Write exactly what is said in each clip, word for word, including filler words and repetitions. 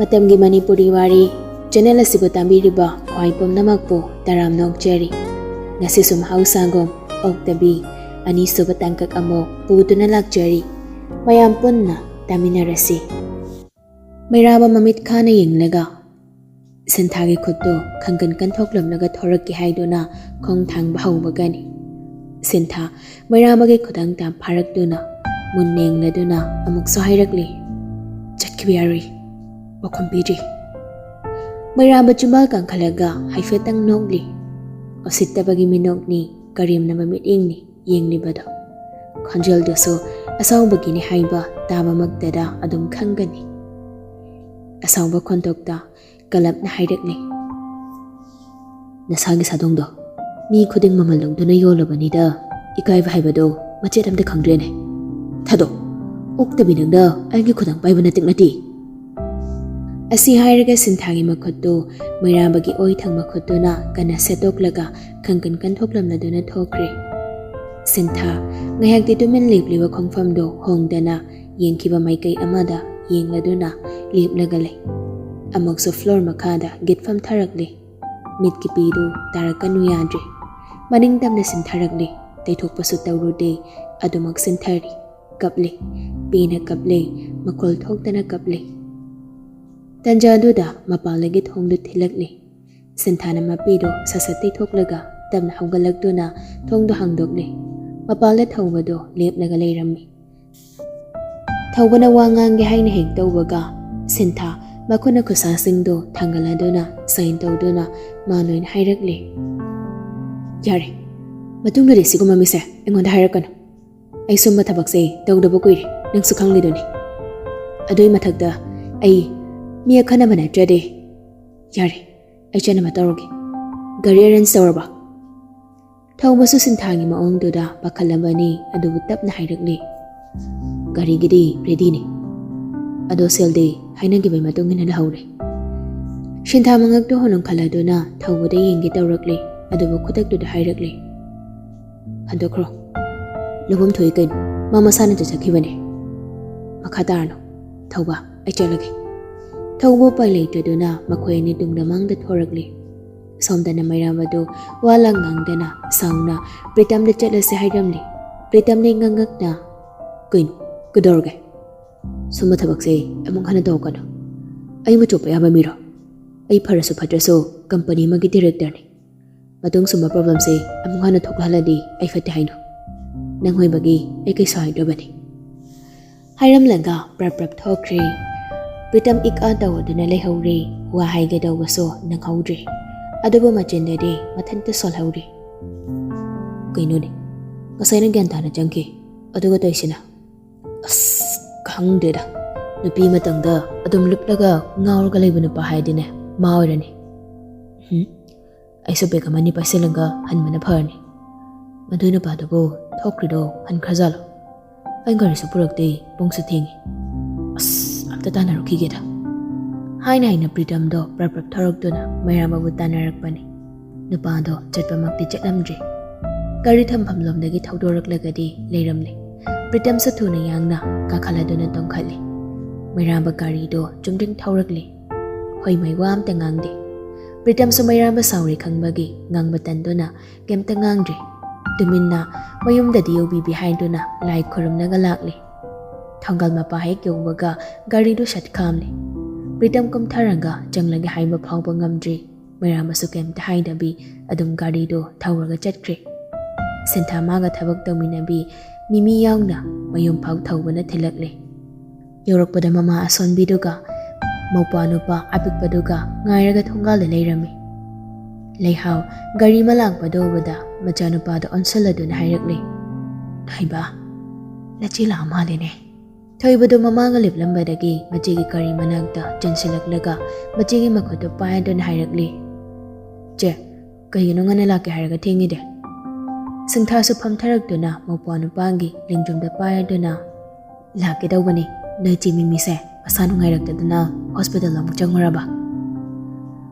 ꯃꯇꯝꯒꯤ ꯃꯅꯤꯄꯨꯔꯤ ꯋꯥꯔꯤ ꯆꯦꯅꯦꯜ ꯑꯁꯤꯕꯨ ꯇꯥꯕꯤꯔꯤꯕ ꯈ꯭ꯋꯥꯏ ꯄꯨꯝꯅꯃꯛꯄꯨ ꯇꯔꯥꯝꯅ ꯑꯣꯛꯆꯔꯤ꯫ ꯉꯁꯤꯁꯨ ꯃꯍꯧꯁꯥꯒꯨꯝ ꯑꯣꯛꯇꯕꯤ ꯑꯅꯤꯁꯨꯕ ꯇꯥꯡꯀꯛ ꯑꯃꯨꯛ ꯄꯨꯗꯨꯅ ꯂꯥꯛꯆꯔꯤ꯫ ꯃꯌꯥꯝ ꯄꯨꯟꯅ ꯇꯥꯃꯤꯟꯅꯔꯁꯤ꯫ ꯃꯩꯔꯥꯕ ꯃꯃꯤꯠ ꯈꯥꯅ ꯌꯦꯡꯂꯒ ꯁꯤꯟꯊꯥꯒꯤ ꯈꯨꯠꯇꯨ ꯈꯪꯒꯟ ꯀꯟꯊꯣꯛꯂꯝꯂꯒ ꯊꯣꯔꯛꯀꯦ ꯍꯥꯏꯗꯨꯅ ꯈꯣꯡ ꯊꯥꯡꯕ ꯍꯧꯕꯒꯅꯤ꯫ ꯁꯤꯟꯊꯥ ꯃꯩꯔꯥꯕꯒꯤ ꯈꯨꯗꯥꯡ ꯇꯥ ꯐꯥꯔꯛꯇꯨꯅ ꯃꯨꯟꯅ ꯌꯦꯡꯂꯗꯨꯅ ꯑꯃꯨꯛꯁꯨ ꯍꯥꯏꯔꯛꯂꯤ, "ꯆꯠꯈꯤꯕ ꯌꯥꯔꯣꯏ, ꯋꯥꯐꯝ ꯄꯤꯔꯤ꯫" ꯃꯩꯔꯥꯕ ꯆꯤꯝꯕꯥꯜ ꯀꯥꯡꯈꯠꯂꯒ ꯍꯥꯏꯐꯦꯠꯇꯪ ꯅꯣꯛꯂꯤ꯫ ꯎꯁꯤꯠꯇꯕꯒꯤ ꯃꯤꯅꯣꯛꯅꯤ, ꯀꯔꯦꯝꯅꯕ ꯃꯤꯠꯌꯦꯡꯅꯤ ꯌꯦꯡꯂꯤꯕꯗꯣ꯫ ꯈꯣꯟꯖꯦꯜꯗꯨꯁꯨ ꯑꯁꯥꯎꯕꯒꯤꯅꯤ ꯍꯥꯏꯕ ꯇꯥꯕꯃꯛꯇꯗ ꯑꯗꯨꯝ ꯈꯪꯒꯅꯤ꯫ ꯑꯁꯥꯎꯕ ꯈꯣꯟꯊꯣꯛꯇ ꯀꯂꯞꯅ ꯍꯥꯏꯔꯛꯂꯤ, "ꯅꯁꯥꯒꯤ ꯁꯥꯗꯣꯡꯗꯣ ꯃꯤ ꯈꯨꯗꯤꯡ ꯃꯃꯜ ꯂꯧꯗꯨꯅ ꯌꯣꯜꯂꯕꯅꯤꯗ, ꯏꯀꯥꯏꯕ ꯍꯥꯏꯕꯗꯣ ꯃꯆꯦꯠ ꯑꯝꯇ ꯈꯪꯗ꯭ꯔꯦꯅꯦ꯫ ꯊꯥꯗꯣꯛ, ꯑꯣꯛꯇꯕꯤ ꯅꯪꯅ ꯑꯩꯒꯤ ꯈꯨꯗꯥꯡ ꯄꯥꯏꯕ ꯅꯇꯤꯛ ꯅꯠꯇꯦ꯫" ꯑꯁꯤ ꯍꯥꯏꯔꯒ ꯁꯤꯟꯊꯥꯒꯤ ꯃꯈꯨꯠꯇꯨ ꯃꯩꯔꯥꯕꯒꯤ ꯑꯣꯏ ꯊꯪꯕ ꯈꯨꯠꯇꯨꯅ ꯀꯟꯅ ꯁꯦꯠꯇꯣꯛꯂꯒ ꯈꯪꯀꯟ ꯀꯟꯊꯣꯛꯂꯝꯂꯗꯨꯅ ꯊꯣꯛꯈ꯭ꯔꯦ꯫ ꯁꯤꯟꯊꯥ ꯉꯥꯏꯍꯥꯛꯇꯤ ꯇꯨꯃꯤꯟ ꯂꯦꯞꯂꯤꯕ ꯈꯣꯡꯐꯝꯗꯨ ꯍꯣꯡꯗꯅ ꯌꯦꯡꯈꯤꯕ ꯃꯥꯏꯀꯩ ꯑꯃꯗ ꯌꯦꯡꯂꯗꯨꯅ ꯂꯦꯞꯂꯒ ꯂꯩ꯫ ꯑꯃꯨꯛꯁꯨ ꯐ꯭ꯂꯣꯔ ꯃꯈꯥꯗ ꯒꯤꯠ ꯐꯝꯊꯔꯛꯂꯦ꯫ ꯃꯤꯠꯀꯤ ꯄꯤꯗꯨ ꯇꯥꯔꯛꯀꯅꯨ ꯌꯥꯗ꯭ꯔꯦ꯫ ꯃꯅꯤꯡ ꯇꯝꯅ ꯁꯤꯟꯊꯔꯛꯂꯦ꯫ ꯇꯩꯊꯣꯛꯄꯁꯨ ꯇꯧꯔꯨꯗꯦ꯫ ꯑꯗꯨꯃꯛ ꯁꯤꯟꯊꯔꯤ꯫ ꯀꯞꯂꯦ꯫ ꯄꯦꯅ ꯀꯞꯂꯦ꯫ ꯃꯈꯣꯜ ꯊꯣꯛꯇꯅ ꯀꯞꯂꯦ꯫ ꯇꯟꯖꯥꯗꯨꯗ ꯃꯄꯥꯟꯗꯒꯤ ꯊꯣꯡꯗꯨ ꯊꯤꯜꯂꯛꯂꯦ꯫ ꯁꯤꯟꯊꯥꯅ ꯃꯄꯤꯗꯨ ꯁꯠ ꯁꯠ ꯇꯩꯊꯣꯛꯂꯒ ꯇꯞꯅ ꯍꯧꯒꯠꯂꯛꯇꯨꯅ ꯊꯣꯡꯗꯨ ꯍꯥꯡꯗꯣꯛꯂꯦ꯫ ꯃꯄꯥꯟꯗ ꯊꯧꯕꯗꯨ ꯂꯦꯞꯂꯒ ꯂꯩꯔꯝꯃꯤ꯫ ꯊꯧꯕꯅ ꯋꯥ ꯉꯥꯡꯒꯦ ꯍꯥꯏꯅ ꯍꯦꯛ ꯇꯧꯕꯒ, ꯁꯤꯟꯊꯥ ꯃꯈꯨꯠꯅ ꯈꯨꯠꯁꯥꯁꯤꯡꯗꯨ ꯊꯥꯡꯒꯠꯂꯗꯨꯅ ꯁꯥꯏꯟ ꯇꯧꯗꯨꯅ ꯃꯥ ꯂꯣꯏꯅ ꯍꯥꯏꯔꯛꯂꯦ꯫ "ꯌꯥꯔꯦ, ꯃꯇꯨꯡꯗꯗꯤ ꯁꯤꯒꯨꯝꯕ ꯃꯤꯁꯦ ꯑꯩꯉꯣꯟꯗ ꯍꯥꯏꯔꯛꯀꯅꯨ꯫ ꯑꯩ ꯁꯨꯝꯕ ꯊꯕꯛꯁꯦ ꯇꯧꯗꯕ ꯀꯨꯏꯔꯦ, ꯅꯪꯁꯨ ꯈꯪꯂꯤꯗꯨꯅꯤ꯫ ꯑꯗꯨꯏ ꯃꯊꯛꯇ ꯑꯩ ꯃꯤ ꯑꯈꯟꯅꯕ ꯅꯠꯇ꯭ꯔꯗꯤ꯫ ꯌꯥꯔꯦ, ꯑꯩ ꯆꯠꯅꯕ ꯇꯧꯔꯒꯦ꯫ ꯒꯥꯔꯤ ꯑꯦꯔꯦꯟꯖ ꯇꯧꯔꯕ?" ꯊꯧꯕꯁꯨ ꯁꯤꯟꯊꯥꯒꯤ ꯃꯑꯣꯡꯗꯨꯗ ꯄꯥꯈꯠꯂꯕꯅꯤ, ꯑꯗꯨꯕꯨ ꯇꯞꯅ ꯍꯥꯏꯔꯛꯂꯤ, "ꯒꯥꯔꯤꯒꯤꯗꯤ ꯔꯦꯗꯤꯅꯤ꯫ ꯑꯗꯣ ꯁꯦꯜꯗꯤ ꯍꯥꯏꯅꯈꯤꯕꯒꯤ ꯃꯇꯨꯡ ꯏꯟꯅ ꯂꯧꯍꯧꯔꯦ꯫" ꯁꯤꯟꯊꯥ ꯃꯉꯛꯇꯨ ꯍꯣꯟꯈꯠꯂꯗꯨꯅ ꯊꯧꯕꯗ ꯌꯦꯡꯒꯦ ꯇꯧꯔꯛꯂꯤ, ꯑꯗꯨꯕꯨ ꯈꯨꯗꯛꯇꯨꯗ ꯍꯥꯏꯔꯛꯂꯤ, "ꯍꯟꯗꯣꯛꯈ꯭ꯔꯣ꯫ ꯂꯧꯐꯝ ꯊꯣꯛꯏ ꯀꯩꯅꯣ, ꯃꯥ ꯃꯁꯥꯅ ꯆꯠꯆꯈꯤꯕꯅꯦ꯫ ꯃꯈꯥ ꯇꯥꯔꯅꯨ꯫ ꯊꯧꯕ, ꯑꯩ ꯆꯠꯂꯒꯦ꯫" ꯊꯧꯕ ꯎꯄꯥꯏ ꯂꯩꯇꯗꯨꯅ ꯃꯈꯣꯏ ꯑꯅꯤ ꯇꯨꯡꯗ ꯃꯥꯡꯗ ꯊꯣꯔꯛꯂꯤ꯫ ꯁꯣꯝꯗꯅ ꯃꯩꯔꯥꯝꯕꯗꯨ ꯋꯥ ꯂꯥꯡ ꯉꯥꯡꯗꯅ ꯁꯥꯎꯅ ꯄ꯭ꯔꯤꯇꯝꯗ ꯆꯠꯂꯁꯦ ꯍꯥꯏꯔꯝꯂꯤ꯫ ꯄ꯭ꯔꯤꯇꯝꯅ ꯉꯛꯉꯛꯅ, "ꯀꯩꯅꯣ? ꯀꯩꯗꯧꯔꯒꯦ? ꯁꯨꯝꯕ ꯊꯕꯛꯁꯦ ꯑꯃꯨꯛ ꯍꯟꯅ ꯇꯧꯔꯛꯀꯅꯨ꯫ ꯑꯩ ꯃꯆꯣꯞꯄ ꯌꯥꯕ ꯃꯤꯔꯣ? ꯑꯩ ꯐꯔꯁꯨ ꯐꯠꯇ꯭ꯔꯁꯨ ꯀꯝꯄꯅꯤ ꯑꯃꯒꯤ ꯗꯤꯔꯦꯛꯇꯔꯅꯤ꯫ ꯃꯇꯨꯡ ꯁꯨꯝꯕ ꯄ꯭ꯔꯣꯕ꯭ꯂꯦꯝꯁꯦ ꯑꯃꯨꯛ ꯍꯟꯅ ꯊꯣꯛꯂꯛꯍꯜꯂꯗꯤ ꯑꯩ ꯐꯠꯇꯦ ꯍꯥꯏꯅꯣ꯫ ꯅꯪ ꯑꯣꯏꯕꯒꯤ ꯑꯩ ꯀꯩꯁꯨ ꯍꯥꯏꯗ꯭ꯔꯕꯅꯤ"꯫ ꯍꯥꯏꯔꯝꯂꯒ ꯄ꯭ꯔꯞ ꯄ꯭ꯔꯞ ꯊꯣꯛꯈ꯭ꯔꯦ꯫ ꯄ꯭ꯔꯤꯇꯝ ꯏꯛ ꯑꯥ ꯇꯧꯗꯨꯅ ꯂꯩꯍꯧꯔꯦ꯫ ꯋꯥ ꯍꯥꯏꯒꯦ ꯇꯧꯕꯁꯨ ꯅꯪꯍꯧꯗ꯭ꯔꯦ꯫ ꯑꯗꯨꯕꯨ ꯃꯆꯤꯟꯗꯗꯤ ꯃꯊꯟꯇ ꯁꯣꯜꯍꯧꯔꯦ꯫ "ꯀꯩꯅꯣꯅꯦ? ꯉꯁꯥꯏꯅ ꯒ꯭ꯌꯥꯟ ꯇꯥꯅ ꯆꯪꯈꯤ, ꯑꯗꯨꯒ ꯇꯧꯏꯁꯤꯅ? ꯑꯁ, ꯈꯪꯗꯦꯗ꯫ ꯅꯨꯄꯤ ꯃꯇꯪꯗ ꯑꯗꯨꯝ ꯂꯨꯞꯂꯒ ꯉꯥꯎꯔꯒ ꯂꯩꯕ ꯅꯨꯄꯥ ꯍꯥꯏꯗꯤꯅꯦ, ꯃꯥ ꯑꯣꯏꯔꯅꯤ꯫ ꯎꯝ, ꯑꯩꯁꯨ ꯕꯦꯒ ꯑꯃꯅꯤ ꯄꯥꯏꯁꯤꯜꯂꯒ ꯍꯟꯕꯅ ꯐꯔꯅꯤ꯫ ꯃꯗꯨ ꯅꯨꯄꯥꯗꯨꯕꯨ ꯊꯣꯛꯈ꯭ꯔꯤꯗꯣ ꯍꯟꯈ꯭ꯔꯖꯥꯠꯂꯣ? ꯑꯩ ꯒꯥꯔꯤꯁꯨ ꯄꯨꯔꯛꯇꯦ, ꯄꯨꯡꯁꯨ ꯊꯦꯡꯉꯤ꯫ ꯑꯁ, ꯑꯝꯇ ꯇꯥꯟꯅꯔꯨꯈꯤꯒꯦꯗ"꯫ ꯍꯥꯏꯅ ꯍꯥꯏꯅ ꯄ꯭ꯔꯤꯇꯝꯗꯣ ꯄ꯭ꯔꯞ ꯄ꯭ꯔꯞ ꯊꯧꯔꯛꯇꯨꯅ ꯃꯩꯔꯥꯝꯕꯕꯨ ꯇꯥꯟꯅꯔꯛꯄꯅꯤ꯫ ꯅꯨꯄꯥꯗꯣ ꯆꯠꯄꯃꯛꯇꯤ ꯆꯠꯂꯝꯗ꯭ꯔꯦ꯫ ꯒꯥꯔꯤ ꯊꯝꯐꯝ ꯂꯣꯝꯗꯒꯤ ꯊꯧꯗꯣꯔꯛꯂꯒꯗꯤ ꯂꯩꯔꯝꯂꯦ꯫ ꯄ꯭ꯔꯤꯇꯝꯁꯨ ꯊꯨꯅ ꯌꯥꯡꯅ ꯀꯥꯈꯠꯂꯗꯨꯅ ꯇꯣꯡꯈꯠꯂꯤ꯫ ꯃꯩꯔꯥꯝꯕ ꯒꯥꯔꯤꯗꯣ ꯆꯨꯝꯗ꯭ꯔꯤꯡ ꯊꯧꯔꯛꯂꯤ꯫ ꯍꯣꯏ, ꯃꯩ ꯋꯥ ꯑꯝꯇ ꯉꯥꯡꯗꯦ꯫ ꯄ꯭ꯔꯤꯇꯝꯁꯨ ꯃꯩꯔꯥꯝꯕ ꯁꯥꯎꯔꯦ ꯈꯪꯕꯒꯤ ꯉꯥꯡꯕ ꯇꯟꯗꯨꯅ ꯀꯩꯝꯇ ꯉꯥꯡꯗ꯭ꯔꯦ꯫ ꯇꯨꯃꯤꯟꯅ ꯃꯌꯨꯝꯗꯗꯤ ꯌꯧꯕꯤꯕꯤ ꯍꯥꯏꯗꯨꯅ ꯂꯥꯏ ꯈꯨꯔꯨꯝꯂꯒ ꯂꯥꯛꯂꯦ꯫ ꯊꯣꯡꯒꯥꯜ ꯃꯄꯥ ꯍꯦꯛ ꯌꯧꯕꯒ ꯒꯥꯔꯤꯗꯨ ꯁꯠ ꯈꯥꯝꯂꯦ꯫ ꯄ꯭ꯔꯤꯇꯝ ꯀꯨꯝꯊꯔꯒ ꯆꯪꯂꯒꯦ ꯍꯥꯏꯕ ꯐꯥꯎꯕ ꯉꯝꯗ꯭ꯔꯤ꯫ ꯃꯩꯔꯥꯝꯕꯁꯨ ꯀꯩꯝꯇ ꯍꯥꯏꯗꯕꯤ ꯑꯗꯨꯝ ꯒꯥꯔꯤꯗꯨ ꯊꯧꯔꯒ ꯆꯠꯈ꯭ꯔꯦ꯫ ꯁꯤꯟꯊꯥ ꯃꯥꯒ ꯊꯕꯛ ꯇꯧꯃꯤꯟꯅꯕꯤ ꯃꯤꯃꯤ ꯌꯥꯎꯅ ꯃꯌꯨꯝ ꯐꯥꯎ ꯊꯧꯕꯅ ꯊꯤꯜꯂꯛꯂꯦ꯫ ꯌꯧꯔꯛꯄꯗ ꯃꯃꯥ ꯑꯁꯣꯟꯕꯤꯗꯨꯒ ꯃꯧꯄ꯭ꯋꯥ ꯅꯨꯄꯥ ꯑꯄꯤꯛꯄꯗꯨꯒ ꯉꯥꯏꯔꯒ ꯊꯣꯡꯒꯥꯜꯗ ꯂꯩꯔꯝꯃꯤ꯫ ꯂꯩꯍꯥꯎ ꯒꯥꯔꯤ ꯑꯃ ꯂꯥꯛꯄꯗꯨ ꯎꯕꯗ ꯃꯆꯥꯅꯨꯄꯥꯗ ꯑꯣꯟꯁꯤꯜꯂꯗꯨꯅ ꯍꯥꯏꯔꯛꯂꯦ, "ꯊꯣꯏꯕ, ꯅꯆꯦ ꯂꯥꯛꯑ ꯃꯥꯜꯂꯦꯅꯦ"꯫ ꯊꯣꯏꯕꯗꯨ ꯃꯃꯥꯡꯒ ꯂꯦꯞꯂꯝꯕꯗꯒꯤ ꯃꯆꯦꯒꯤ ꯒꯥꯔꯤ ꯃꯅꯥꯛꯇ ꯆꯦꯟꯁꯤꯜꯂꯛꯂꯒ ꯃꯆꯦꯒꯤ ꯃꯈꯨꯠꯇꯨ ꯄꯥꯏꯗꯨꯅ ꯍꯥꯏꯔꯛꯂꯤ, "ꯆꯦ, ꯀꯩꯒꯤꯅꯣ ꯉꯟꯅ ꯂꯥꯛꯀꯦ ꯍꯥꯏꯔꯒ ꯊꯦꯡꯉꯤꯗꯤ?" ꯁꯤꯡꯊꯥꯁꯨ ꯐꯝꯊꯔꯛꯇꯨꯅ ꯃꯧꯄ꯭ꯋꯥ ꯅꯨꯄꯥꯒꯤ ꯂꯦꯡꯖꯨꯝꯗ ꯄꯥꯏꯗꯨꯅ, "ꯂꯥꯛꯀꯦ ꯇꯧꯕꯅꯤ, ꯅꯣꯏ ꯆꯦ ꯃꯤꯃꯤꯁꯦ ꯃꯁꯥ ꯅꯨꯡꯉꯥꯏꯔꯛꯇꯗꯅ ꯍꯣꯁꯄꯤꯇꯥꯜ ꯑꯃꯨꯛ ꯆꯪꯉꯨꯔꯕ"꯫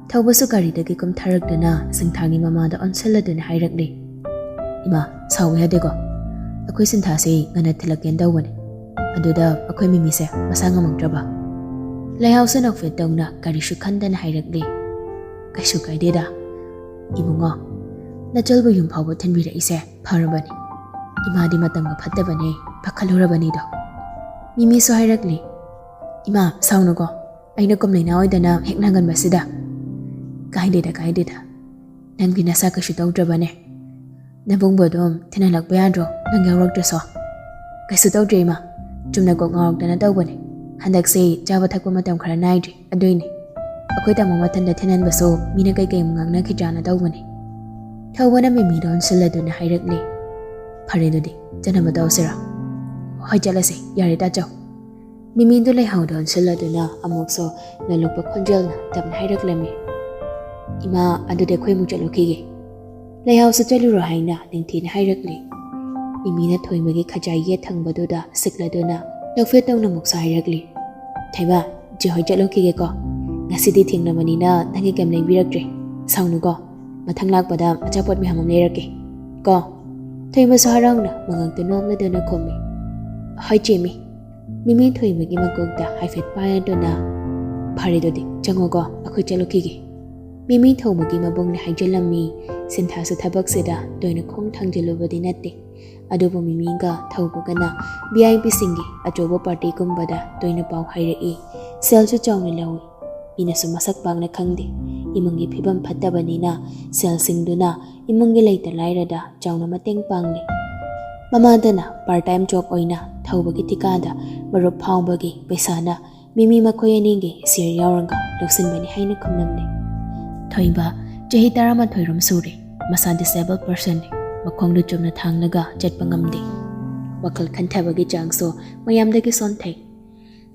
ꯊꯧꯕꯁꯨ ꯒꯥꯔꯤꯗꯒꯤ ꯀꯨꯝꯊꯔꯛꯇꯨꯅ ꯁꯤꯡꯊꯥꯒꯤ ꯃꯃꯥꯗ ꯑꯣꯟꯁꯤꯜꯂꯗꯨꯅ ꯍꯥꯏꯔꯛꯂꯤ, "ꯏꯃꯥ, ꯁꯥꯎꯕ ꯌꯥꯗꯦꯀꯣ꯫ ꯑꯩꯈꯣꯏ ꯁꯤꯟꯊꯥꯁꯦ ꯉꯟꯅ ꯊꯤꯜꯂꯛꯀꯦꯅ ꯇꯧꯕꯅꯦ꯫ ꯑꯗꯨꯗ ꯑꯩꯈꯣꯏ ꯃꯤꯃꯤꯁꯦ ꯃꯁꯥ ꯉꯝꯃꯛꯇ꯭ꯔꯕ"꯫ ꯂꯩꯍꯥꯎꯁꯨ ꯅꯣꯛꯐꯦꯠ ꯇꯧꯅ ꯀꯔꯤꯁꯨ ꯈꯟꯗꯅ ꯍꯥꯏꯔꯛꯂꯤ, "ꯀꯩꯁꯨ ꯀꯥꯏꯗꯦꯗ ꯏꯕꯨꯡꯉꯣ, ꯅꯆꯜꯕꯨ ꯌꯨꯝ ꯐꯥꯎꯕ ꯊꯤꯟꯕꯤꯔꯛꯏꯁꯦ ꯐꯔꯕꯅꯤ꯫ ꯏꯃꯥꯗꯤ ꯃꯇꯝꯒ ꯐꯠꯇꯕꯅꯦ, ꯄꯥꯈꯠꯂꯨꯔꯕꯅꯤꯗꯣ꯫" ꯃꯤꯃꯤꯁꯨ ꯍꯥꯏꯔꯛꯂꯤ, "ꯏꯃꯥ, ꯁꯥꯎꯅꯨꯀꯣ, ꯑꯩꯅ ꯀꯨꯝꯂꯩꯅꯥ ꯑꯣꯏꯗꯅ ꯍꯦꯛ ꯅꯪꯒꯟꯕꯁꯤꯗ꯫" "ꯀꯥꯏꯗꯦꯗ, ꯀꯥꯏꯗꯦꯗ, ꯅꯪꯗꯤ ꯅꯁꯥ ꯀꯩꯁꯨ ꯇꯧꯗ꯭ꯔꯕꯅꯦ꯫ ꯅꯕꯨꯡꯕꯨ ꯑꯗꯨꯝ ꯊꯤꯟꯍꯜꯂꯛꯄ ꯌꯥꯗ꯭ꯔꯣ, ꯅꯪ ꯌꯥꯎꯔꯛꯇ꯭ꯔꯁꯨ?" "ꯀꯩꯁꯨ ꯇꯧꯗ꯭ꯔꯦ ꯏꯃꯥ, ꯆꯨꯝꯅ ꯀꯣꯛ ꯉꯥꯎꯔꯛꯇꯅ ꯇꯧꯕꯅꯦ꯫ ꯍꯟꯗꯛꯁꯦ ꯆꯥꯕ ꯊꯛꯄ ꯃꯇꯝ ꯈꯔ ꯅꯥꯏꯗ꯭ꯔꯤ, ꯑꯗꯨꯏꯅꯦ꯫ ꯑꯩꯈꯣꯏ ꯇꯥꯃꯣ ꯃꯊꯟꯇ ꯊꯤꯟꯍꯟꯕꯁꯨ ꯃꯤꯅ ꯀꯩꯀꯩ ꯑꯃꯨꯛ ꯉꯥꯡꯅꯈꯤꯗ꯭ꯔꯥꯅ ꯇꯧꯕꯅꯦ꯫" ꯊꯧꯕꯅ ꯃꯤꯃꯤꯗ ꯑꯣꯟꯁꯤꯜꯂꯗꯨꯅ ꯍꯥꯏꯔꯛꯂꯤ, "ꯐꯔꯦ ꯑꯗꯨꯗꯤ, ꯆꯠꯅꯕ ꯇꯧꯁꯤꯔꯥ?" "ꯍꯣꯏ, ꯆꯠꯂꯁꯤ, ꯌꯥꯔꯦ ꯇꯥꯆꯧ꯫" ꯃꯤꯃꯤꯗꯨ ꯂꯩꯍꯥꯎꯗ ꯑꯣꯟꯁꯤꯜꯂꯗꯨꯅ ꯑꯃꯨꯛꯁꯨ ꯂꯣꯜꯂꯛꯄ ꯈꯣꯟꯖꯦꯜꯅ ꯇꯞꯅ ꯍꯥꯏꯔꯛꯂꯝꯃꯤ, "ꯏꯃꯥ, ꯑꯗꯨꯗꯤ ꯑꯩꯈꯣꯏ ꯑꯃꯨꯛ ꯆꯠꯂꯨꯈꯤꯒꯦ꯫" "ꯂꯩꯍꯥꯎꯁꯨ ꯆꯠꯂꯨꯔꯣ" ꯍꯥꯏꯅ ꯅꯤꯡꯊꯤꯅ ꯍꯥꯏꯔꯛꯂꯤ꯫ ꯃꯤꯃꯤꯅ ꯊꯣꯏꯃꯒꯤ ꯈꯖꯥꯏ ꯌꯦꯠ ꯊꯪꯕꯗꯨꯗ ꯁꯤꯛꯂꯗꯨꯅ ꯅꯣꯛꯐꯦꯠ ꯇꯧꯅ ꯑꯃꯨꯛꯁꯨ ꯍꯥꯏꯔꯛꯂꯤ, "ꯊꯣꯏꯃ, ꯆꯦ ꯍꯣꯏ ꯆꯠꯂꯨꯈꯤꯒꯦꯀꯣ꯫ ꯉꯁꯤꯗꯤ ꯊꯦꯡꯂꯕꯅꯤꯅ ꯅꯪꯒꯤ ꯀꯩꯝ ꯂꯩꯕꯤꯔꯛꯇ꯭ꯔꯦ꯫ ꯁꯥꯎꯅꯨꯀꯣ꯫ ꯃꯊꯪ ꯂꯥꯛꯄꯗ ꯑꯆꯥꯄꯣꯠ ꯃꯌꯥꯝ ꯑꯃ ꯂꯩꯔꯛꯀꯦ ꯀꯣ꯫" ꯊꯣꯏꯃꯁꯨ ꯍꯔꯥꯎꯅ ꯃꯉꯛꯇ ꯅꯣꯛꯂꯗꯨꯅ ꯈꯨꯝꯃꯤ, "ꯍꯣꯏ ꯆꯦꯃꯤ꯫" ꯃꯤꯃꯤ ꯊꯣꯏꯃꯒꯤ ꯃꯀꯣꯛꯇ ꯍꯥꯏꯐꯦꯠ ꯄꯥꯏꯔꯗꯨꯅ, "ꯐꯔꯦ ꯑꯗꯨꯗꯤ, ꯆꯪꯉꯣꯀꯣ, ꯑꯩꯈꯣꯏ ꯆꯠꯂꯨꯈꯤꯒꯦ꯫" ꯃꯤꯃꯤ ꯊꯣꯏꯃꯒꯤ ꯃꯕꯨꯡꯅ ꯍꯥꯏꯖꯤꯜꯂꯝꯃꯤ, ꯁꯤꯟꯊꯥꯁꯨ ꯊꯕꯛꯁꯤꯗ ꯇꯣꯏꯅ ꯈꯣꯡ ꯊꯥꯡꯖꯤꯜꯂꯨꯕꯗꯤ ꯅꯠꯇꯦ꯫ ꯑꯗꯨꯕꯨ ꯃꯤꯃꯤꯒ ꯊꯧꯕꯒꯅ ꯚꯤ ꯑꯥꯏ ꯄꯤꯁꯤꯡꯒꯤ ꯑꯆꯧꯕ ꯄꯥꯔꯇꯤꯒꯨꯝꯕꯗ ꯇꯣꯏꯅ ꯄꯥꯎ ꯍꯥꯏꯔꯛꯏ꯫ ꯁꯦꯜꯁꯨ ꯆꯥꯎꯅ ꯂꯧꯏ꯫ ꯃꯤꯅꯁꯨ ꯃꯁꯛ ꯄꯥꯛꯅ ꯈꯪꯗꯦ꯫ ꯏꯃꯨꯡꯒꯤ ꯐꯤꯕꯝ ꯐꯠꯇꯕꯅꯤꯅ ꯁꯦꯜꯁꯤꯡꯗꯨꯅ ꯏꯃꯨꯡꯒꯤ ꯂꯩꯇ ꯂꯥꯏꯔꯗ ꯆꯥꯎꯅ ꯃꯇꯦꯡ ꯄꯥꯡꯂꯤ꯫ ꯃꯃꯥꯗꯅ ꯄꯥꯔꯠ ꯇꯥꯏꯝ ꯖꯣꯕ ꯑꯣꯏꯅ ꯊꯧꯕꯒꯤ ꯊꯤꯀꯥꯗ ꯃꯔꯨꯞ ꯐꯥꯎꯕꯒꯤ ꯄꯩꯁꯥꯅ ꯃꯤꯃꯤ ꯃꯈꯣꯏ ꯑꯅꯤꯒꯤ ꯁꯤꯌꯔ ꯌꯥꯎꯔꯒ ꯂꯧꯁꯤꯟꯕꯅꯤ ꯍꯥꯏꯅ ꯈꯨꯝꯂꯝꯂꯦ꯫ ꯊꯣꯏꯕ ꯆꯍꯤ ꯇꯔꯥꯃꯥꯊꯣꯏ ꯔꯣꯝ ꯁꯨꯔꯦ꯫ ꯃꯁꯥ ꯗꯤꯁꯦꯕꯜ ꯄꯔꯁꯟꯅꯤ꯫ ꯃꯈꯣꯡꯗꯨ ꯆꯨꯝꯅ ꯊꯥꯡꯂꯒ ꯆꯠꯄ ꯉꯝꯗꯦ꯫ ꯋꯥꯈꯜ ꯈꯟꯊꯕꯒꯤ ꯆꯥꯡꯁꯨ ꯃꯌꯥꯝꯗꯒꯤ ꯁꯣꯟꯊꯩ꯫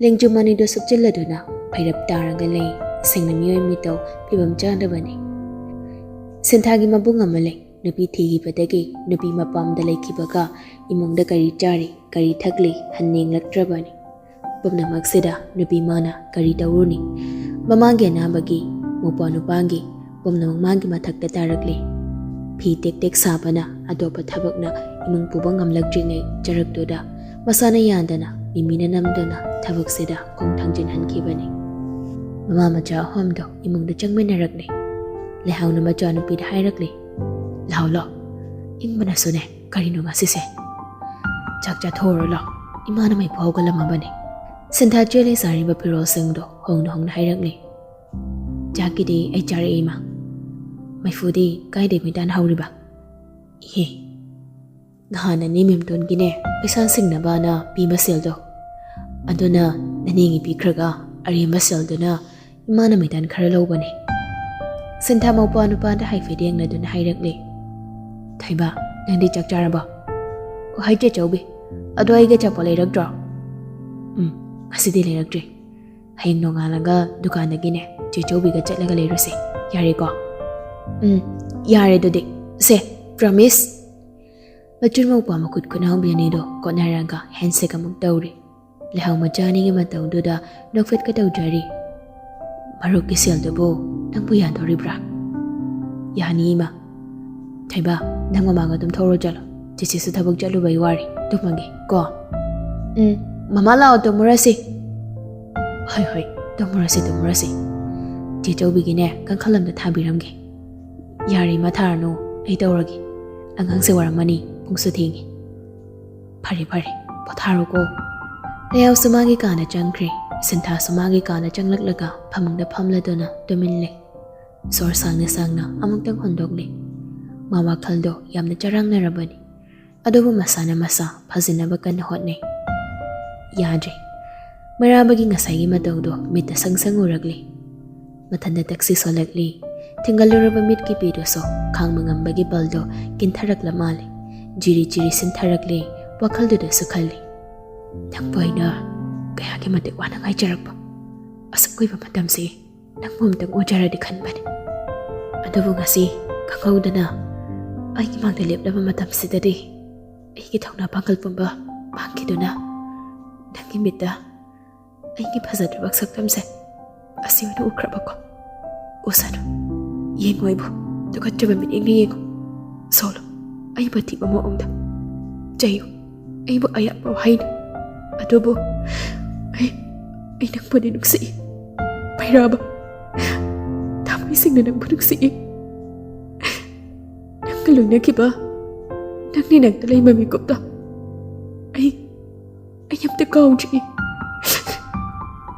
ꯂꯦꯡꯖꯨꯝ ꯑꯅꯤꯗꯨ ꯁꯨꯞꯆꯤꯜꯂꯗꯨꯅ ꯐꯩꯔꯞ ꯇꯥꯔꯒ ꯂꯩ꯫ ꯁꯦꯡꯅ ꯃꯤꯑꯣꯏ ꯃꯤꯇꯧ ꯐꯤꯕꯝ ꯆꯥꯗꯕꯅꯤ꯫ ꯁꯤꯟꯊꯥꯒꯤ ꯃꯕꯨꯡ ꯑꯃ ꯂꯩ꯫ ꯅꯨꯄꯤ ꯊꯤꯈꯤꯕꯗꯒꯤ ꯅꯨꯄꯤ ꯃꯄꯥꯝꯗ ꯂꯩꯈꯤꯕꯒ ꯏꯃꯨꯡꯗ ꯀꯔꯤ ꯆꯥꯔꯤ, ꯀꯔꯤ ꯊꯛꯂꯤ ꯍꯟꯅ ꯌꯦꯡꯂꯛꯇ꯭ꯔꯕꯅꯤ꯫ ꯄꯨꯝꯅꯃꯛꯁꯤꯗ ꯅꯨꯄꯤ ꯃꯥꯅ ꯀꯔꯤ ꯇꯧꯔꯨꯅꯤ? ꯃꯃꯥꯒꯤ ꯑꯅꯥꯕꯒꯤ, ꯃꯧꯄ꯭ꯋꯥ ꯅꯨꯄꯥꯒꯤ, ꯄꯨꯝꯅꯃꯛ ꯃꯥꯒꯤ ꯃꯊꯛꯇ ꯇꯥꯔꯛꯂꯤ꯫ ꯐꯤ ꯇꯦꯛ ꯇꯦꯛ ꯁꯥꯕꯅ ꯑꯇꯣꯞꯄ ꯊꯕꯛꯅ ꯏꯃꯨꯡ ꯄꯨꯕ ꯉꯝꯂꯛꯇ꯭ꯔꯤꯉꯩ ꯆꯔꯛꯇꯨꯗ ꯃꯁꯥꯅ ꯌꯥꯗꯅ ꯃꯤꯃꯤꯅ ꯅꯝꯗꯨꯅ ꯊꯕꯛꯁꯤꯗ ꯈꯣꯡ ꯊꯥꯡꯖꯤꯟꯍꯟꯈꯤꯕꯅꯤ꯫ ꯃꯃꯥ ꯃꯆꯥ ꯑꯍꯨꯝꯗꯣ ꯏꯃꯨꯡꯗ ꯆꯪꯃꯤꯟꯅꯔꯛꯂꯦ꯫ ꯂꯩꯍꯥꯎꯅ ꯃꯆꯥꯅꯨꯄꯤꯗ ꯍꯥꯏꯔꯛꯂꯦ, "ꯂꯥꯎ ꯂꯥꯎ, ꯏꯪꯕꯅꯁꯨꯅꯦ ꯀꯔꯤꯅꯣ ꯉꯁꯤꯁꯦ꯫ ꯆꯥꯛ ꯆꯥꯊꯣꯛꯎꯔꯣ ꯂꯥꯎ, ꯏꯃꯥꯅ ꯃꯩꯐꯨ ꯍꯧꯒꯠꯂꯝꯃꯕꯅꯤ꯫" ꯁꯤꯟꯊꯥ ꯆꯦꯜꯂꯤ ꯆꯥꯔꯤꯕ ꯐꯤꯔꯣꯜꯁꯤꯡꯗꯣ ꯍꯣꯡꯅ ꯍꯣꯡꯅ ꯍꯥꯏꯔꯛꯂꯦ꯫ "ꯆꯥꯛꯀꯤꯗꯤ ꯑꯩ ꯆꯥꯔꯛꯏ ꯏꯃꯥ꯫ ꯃꯩꯐꯨꯗꯤ ꯀꯥꯏꯗꯩ ꯃꯩꯇꯥꯟ ꯍꯧꯔꯤꯕ?" "ꯏꯍꯦ, ꯅꯍꯥꯟ ꯑꯅꯤ ꯃꯦꯝꯇꯣꯟꯒꯤꯅꯦ ꯄꯩꯁꯥ ꯁꯤꯡꯅꯕꯅ ꯄꯤꯕ ꯁꯦꯜꯗꯣ, ꯑꯗꯨꯅ ꯅꯅꯦꯒꯤ ꯄꯤꯈ꯭ꯔꯒ ꯑꯔꯦꯝꯕ ꯁꯦꯜꯗꯨꯅ ꯏꯃꯥꯅ ꯃꯩꯇꯥꯟ ꯈꯔ ꯂꯧꯕꯅꯦ꯫" ꯁꯤꯟꯊꯥ ꯃꯧꯄ꯭ꯋꯥ ꯅꯨꯄꯥꯗ ꯍꯥꯏꯐꯦꯠ ꯌꯦꯡꯂꯗꯨꯅ ꯍꯥꯏꯔꯛꯂꯦ, "ꯊꯣꯏꯕ, ꯅꯪꯗꯤ ꯆꯥꯛ ꯆꯥꯔꯕꯣ?" "ꯑꯣ, ꯍꯥꯏ ꯆꯦ ꯆꯧꯕꯤ, ꯑꯗꯣ ꯑꯩꯒꯤ ꯑꯆꯥꯄꯣꯠ ꯂꯩꯔꯛꯇ꯭ꯔꯣ?" "ꯎꯝ, ꯉꯁꯤꯗꯤ ꯂꯩꯔꯛꯇ꯭ꯔꯤ꯫ ꯍꯌꯦꯡ ꯅꯣꯡꯉꯥꯜꯂꯒ ꯗꯨꯀꯥꯟꯗꯒꯤꯅꯦ ꯆꯦ ꯆꯧꯕꯤꯒ ꯆꯠꯂꯒ ꯂꯩꯔꯨꯁꯦ꯫ ꯌꯥꯔꯦꯀꯣ?" "ꯎꯝ, ꯌꯥꯔꯦ ꯑꯗꯨꯗꯤ꯫ ꯁꯦ, ꯄ꯭ꯔꯣꯃꯤꯁ?" ꯃꯆꯨꯟ ꯃꯧꯄ꯭ꯋꯥ ꯃꯈꯨꯠ ꯈꯨꯅꯥꯎꯕꯤ ꯑꯅꯤꯗꯣ ꯀꯣꯠꯅꯔꯒ ꯍꯦꯟꯁꯦꯛ ꯑꯃꯨꯛ ꯇꯧꯔꯦ꯫ ꯂꯩꯍꯥꯎ ꯃꯆꯥ ꯑꯅꯤꯒꯤ ꯃꯇꯧꯗꯨꯗ ꯅꯣꯛꯐꯦꯠꯀ ꯇꯧꯖꯔꯤ꯫ "ꯃꯔꯨꯞꯀꯤ ꯁꯦꯜꯗꯨꯕꯨ ꯅꯪꯕꯨ ꯌꯥꯗꯣꯔꯤꯕ꯭ꯔꯥ?" "ꯌꯥꯅꯤ ꯏꯃꯥ꯫ ꯊꯣꯏꯕ, ꯅꯪ ꯃꯃꯥꯒ ꯑꯗꯨꯝ ꯊꯧꯔꯣ ꯆꯠꯂꯣ꯫ ꯆꯦꯆꯦꯁꯨ ꯊꯕꯛ ꯆꯠꯂꯨꯕꯩ ꯋꯥꯔꯦ, ꯇꯨꯝꯃꯒꯦ ꯀꯣ?" "ꯎꯝ, ꯃꯃꯥ ꯂꯥꯛꯑꯣ, ꯇꯨꯝꯃꯨꯔꯁꯤ꯫" "ꯍꯣꯏ ꯍꯣꯏ, ꯇꯨꯝꯃꯨꯔꯁꯤ ꯇꯨꯝꯃꯨꯔꯁꯤ꯫ ꯆꯦ ꯆꯧꯕꯤꯒꯤꯅꯦ ꯀꯥꯡꯈꯜ ꯑꯝꯇ ꯊꯥꯕꯤꯔꯝꯒꯦ꯫" "ꯌꯥꯔꯦ ꯏꯃꯥ, ꯊꯥꯔꯅꯨ, ꯑꯩ ꯇꯧꯔꯒꯦ꯫ ꯑꯉꯥꯡꯁꯦ ꯋꯥꯔꯝꯃꯅꯤ, ꯄꯨꯡꯁꯨ ꯊꯦꯡꯉꯦ꯫" "ꯐꯔꯦ ꯐꯔꯦ, ꯄꯣꯊꯥꯔꯣꯀꯣ꯫" ꯂꯩꯍꯥꯎꯁꯨ ꯃꯥꯒꯤ ꯀꯥꯗ ꯆꯪꯈ꯭ꯔꯦ꯫ ꯁꯤꯟꯊꯥꯁꯨ ꯃꯥꯒꯤ ꯀꯥꯗ ꯆꯪꯂꯛꯂꯒ ꯐꯃꯨꯡꯗ ꯐꯝꯂꯗꯨꯅ ꯇꯨꯃꯤꯟ ꯂꯩ꯫ ꯁꯣꯔ ꯁꯥꯡꯅ ꯁꯥꯡꯅ ꯑꯃꯨꯛꯇꯪ ꯍꯣꯟꯗꯣꯛꯂꯦ꯫ ꯃꯥ ꯋꯥꯈꯜꯗꯣ ꯌꯥꯝꯅ ꯆꯔꯥꯡꯅꯔꯕꯅꯤ꯫ ꯑꯗꯨꯕꯨ ꯃꯁꯥꯅ ꯃꯁꯥ ꯐꯥꯖꯤꯟꯅꯕ ꯀꯟꯅ ꯍꯣꯠꯅꯩ꯫ ꯌꯥꯗ꯭ꯔꯦ꯫ ꯃꯩꯔꯥꯕꯒꯤ ꯉꯁꯥꯏꯒꯤ ꯃꯇꯧꯗꯣ ꯃꯤꯠꯇ ꯁꯪ ꯁꯪ ꯎꯔꯛꯂꯦ꯫ ꯃꯊꯟꯇ ꯇꯛꯁꯤ ꯁꯣꯜꯂꯛꯂꯤ꯫ ꯊꯤꯡꯒꯠꯂꯨꯔꯕ ꯃꯤꯠꯀꯤ ꯄꯤꯗꯨꯁꯨ ꯈꯥꯡꯕ ꯉꯝꯕꯒꯤ ꯕꯜꯗꯣ ꯀꯤꯟꯊꯔꯛꯂ ꯃꯥꯜꯂꯦ꯫ ꯖꯤꯔꯤ ꯖꯤꯔꯤ ꯁꯤꯟꯊꯔꯛꯂꯦ꯫ ꯋꯥꯈꯜꯗꯨꯗꯁꯨ ꯈꯜꯂꯤ, "ꯅꯪꯕꯨ ꯑꯩꯅ ꯀꯌꯥꯒꯤ ꯃꯇꯤꯛ ꯋꯥꯅ ꯉꯥꯏꯖꯔꯛꯄ꯫ ꯑꯁꯨꯛ ꯀꯨꯏꯕ ꯃꯇꯝꯁꯤ ꯅꯪꯕꯨ ꯑꯃꯨꯛꯇꯪ ꯎꯖꯔꯗꯤ ꯈꯟꯕꯅꯤ꯫ ꯑꯗꯨꯕꯨ ꯉꯁꯤ ꯈꯪꯍꯧꯗꯅ ꯑꯩꯒꯤ ꯃꯥꯡꯗ ꯂꯦꯞꯂꯕ ꯃꯇꯝꯁꯤꯗꯗꯤ ꯑꯩꯒꯤ ꯊꯧꯅꯥ ꯄꯥꯡꯒꯜ ꯄꯨꯝꯕ ꯃꯥꯡꯈꯤꯗꯨꯅ ꯅꯪꯒꯤ ꯃꯤꯠꯇ ꯑꯩꯒꯤ ꯐꯖꯗ꯭ꯔꯕ ꯁꯛꯇꯝꯁꯦ ꯑꯁꯤ ꯑꯣꯏꯅ ꯎꯈ꯭ꯔꯕꯀꯣ꯫ ꯎꯁꯅꯨ, ꯌꯦꯡꯉꯨ ꯑꯩꯕꯨ, ꯇꯨꯀꯠꯆꯕ ꯃꯤꯠꯌꯦꯡꯅ ꯌꯦꯡꯉꯨ꯫ ꯁꯣꯜꯂꯨ, ꯑꯩꯕꯨ ꯑꯊꯤꯕ ꯃꯑꯣꯡꯗ ꯆꯩꯌꯨ, ꯑꯩꯕꯨ ꯑꯌꯥꯛꯄ ꯋꯥꯍꯩꯅ꯫ ꯑꯗꯨꯕꯨ ꯑꯩ ꯅꯪꯕꯨꯗꯤ ꯅꯨꯡꯁꯤꯏ ꯃꯩꯔꯥꯕ꯫ ꯊꯃꯣꯏꯁꯦꯡꯅ ꯅꯪꯕꯨ ꯅꯨꯡꯁꯤꯏ꯫ ꯅꯪꯒ ꯂꯣꯏꯅꯈꯤꯕ ꯅꯪꯒꯤ ꯅꯥꯛꯇ ꯂꯩꯕ ꯃꯤꯀꯨꯞꯇꯣ ꯑꯩ ꯑꯩ ꯑꯝꯇ ꯀꯥꯎꯗ꯭ꯔꯤ꯫